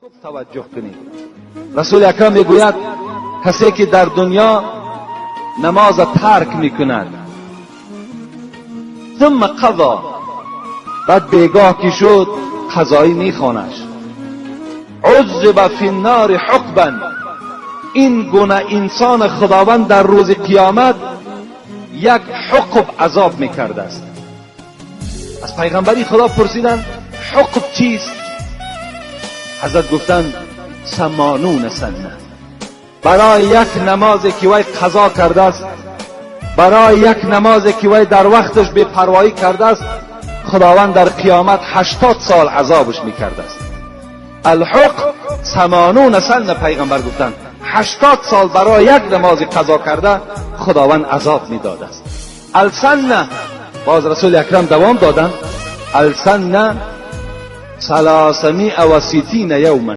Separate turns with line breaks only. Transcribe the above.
Таваҷҷӯҳ кунед. Расули Акрам мегӯяд, касе ки дар дунё намоза тарк мекунад, ثم قضا, баъд бегоҳ ки шуд, қазоӣ мехонаш, عذب فی النار حقبا. Ин гуна инсон Худованд дар рӯзи қиёмат як ҳуқб азоб мекардааст. Аз пайғамбари Худо пурсиданд, ҳуқб чист? Ҳазрат гуфтанд: ثمانون سنة. Барои як намозе ки вай қазо кардааст, барои як намозе ки вай дар вақташ бепарвоӣ кардааст, Худованд дар қиёмат 80 сол азобаш мекардааст. الحقب ثمانون سنة. Пайғамбар гуфтанд, 80 сол барои як намози қазо карда Худованд азоб медодааст. السنة, боз Расули Акрам давом доданд: السنة 360 يوما.